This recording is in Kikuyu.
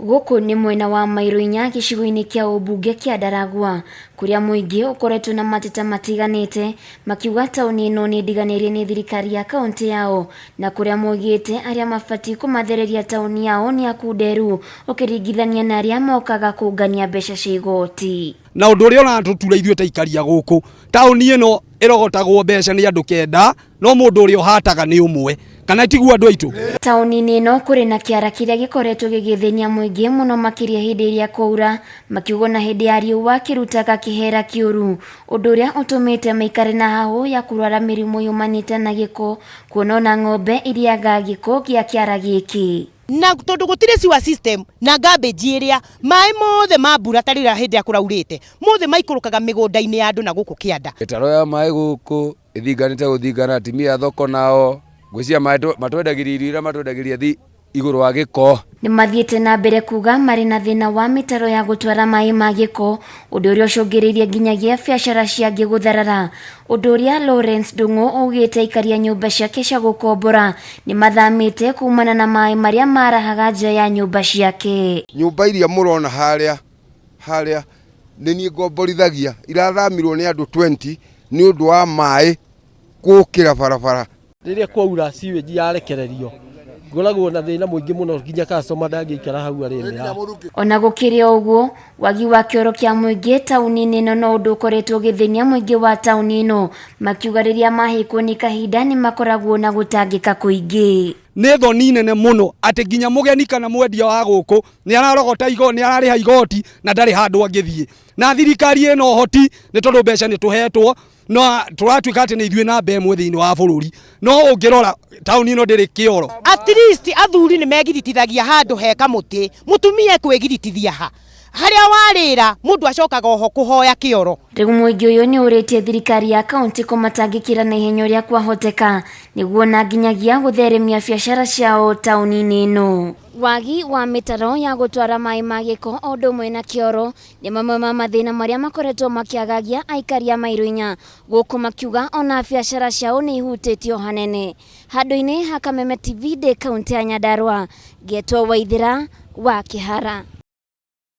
Gũkũ nĩ mwena wa mairo inya gĩcigo-inĩ kĩa ũmbunge kĩa Ndaragwa kũrĩa mũingĩ ũkoretwo na mateta matiganĩte makiuga taũni ĩno nĩ ndiganĩrie nĩ thirikari ya kaunti yao na kũrĩa moigĩte arĩa mabatiĩ kũmathereria taũni yao nĩ akunderu ũkĩringithania na arĩa mokaga kũngania mbeca cia igoti. Na ũndũ ũrĩa ũratũtura ithuĩ ta ikaria gũkũ taũni ĩno ĩrogotagwo mbeca nĩ andũ kenda no mũndũ ũrĩa ũhataga nĩ ũmwe kana tiguo andũ aitũ. Taũni-inĩ ĩno kũrĩ na kĩara kĩrĩa gĩkoretwo gĩgĩthĩnia mũingĩ mũno makĩria hĩndĩ ĩrĩa kwaura, makiuga ona hĩndĩ ya riũa kĩrutaga kĩhera kĩũru, ũndũ ũrĩa ũtũmĩte maikare na hahũ ya kũrwara mĩrimũ yumanĩte na gĩko, kuona ona ng'ombe irĩaga gĩko gĩa kĩara gĩkĩ. Na tondũ gũtirĩ sewer system na garbage ĩrĩa, maĩ mothe ma mbura ta rĩrĩa hĩndĩ ĩrĩa kũraurĩte, mothe maikũrũkaga mĩgũnda-inĩ ya andũ na gũkũ kĩanda. Mĩtaro ya maĩ gũkũ ĩthinganĩte gũthingana, atumia a thoko nao ngwĩciria matwendagĩria irio iria matwendagĩria thi igũrũ wa gĩko. Nĩmathiĩte na mbere kuga marĩ na thĩna wa mĩtaro ya gũtwara maĩ ma gĩko, ũndũ ũrĩa ũcũngĩrĩirie nginyagia biacara cia angĩ gũtharara, ũndũ ũrĩa Lawrence Ndung'u augĩte aikari a nyũmba ciake cia gũkombora nĩmathamĩte kumana na maĩ marĩa marahaga nja ya nyũmba ciake. Nyũmba iria mũrona harĩa harĩa nĩ niĩ ngomborithagia irathamirwo nĩ andũ 20 nĩ ũndũ wa maĩ gũkĩra barabara. Rĩrĩa kwaura sewage yarekererio ngoragwo na thĩna mũingĩ mũno nginya customer ndangĩikara hau arĩmĩra. Ona gũkĩrĩ o ũguo, wagi wa kĩoro kĩa mũingĩ taũni-inĩ ĩno no ũndũ ũkoretwo ũgĩthĩnia mũingĩ wa taũni ĩno, makiuga rĩrĩa mahĩkwo nĩ kahinda nĩ makoragwo na gũtangĩka kũingĩ. Nĩ thoni nene mũno atĩ nginya mũgeni kana mwendia wa gũkũ nĩ ararogota igo nĩ ararĩha igoti na ndarĩ handũ angĩthiĩ. Na thirikari ĩna ũhoti nĩ tondũ mbeca nĩ tũhetwo no tũratuĩka atĩ nĩ ithuĩ namba ĩmwe thĩinĩ wa bũrũri. No ũngĩrora taũni ĩno ndĩrĩ kĩoro. At least athuri nĩ megiritithagia handũ he kamũtĩ, mũtumia ekwĩgiritithia ha? Harĩa warĩra mũndũ acokaga oho kũhoya kĩoro. Rĩu mũingĩ ũyũ nĩ ũrĩtie thirikari ya kaunti kũmatangĩkĩra na ihenya ũrĩa kwahoteka nĩguo na nginyagia gũtheremia biacara ciao taũni-inĩ ĩno. Wagi wa mĩtaro ya gũtwara maĩ ma gĩko o ũndũ ũmwe na kĩoro nĩ mamwe ma mathĩna marĩa makoretwo makĩagagia aikari a mairo inya gũkũ makiuga ona biacara ciao nĩ ihutĩtio hanene. Handũ-inĩ ha Kameme TV ndĩ kaunti ya Nyandarua, ngetwo Waithĩra wa Kĩhara.